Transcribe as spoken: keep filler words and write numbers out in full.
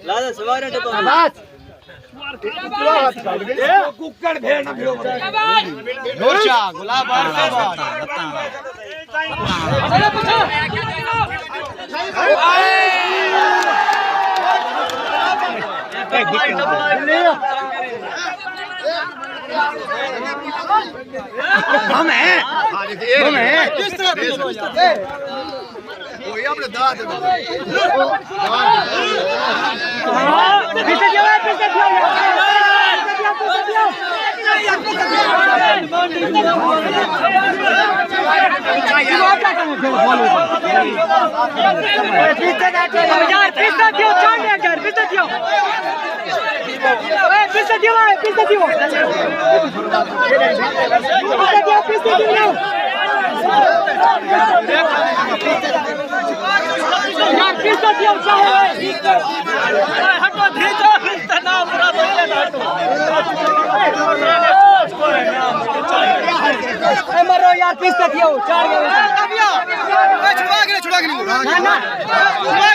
لالا سوارا ڈبا۔ ککڑ بھیڑ نہ بھیڑ۔ نور شاہ، گلاب آر۔ ہم ہیں۔ ہم ہیں۔ یار، پیسہ دیو، چاہیے یار، پیسہ دیو۔ اے، پیسہ دیو، اے، پیسہ دیو۔ پیسہ دیو، پیسہ دیو۔ یار، پیسہ دیو، چاہیے۔ اے مرو یار، پیسہ دیو، چاہیے۔ چھڑا کے نہیں، چھڑا کے نہیں۔ نہ، نہ۔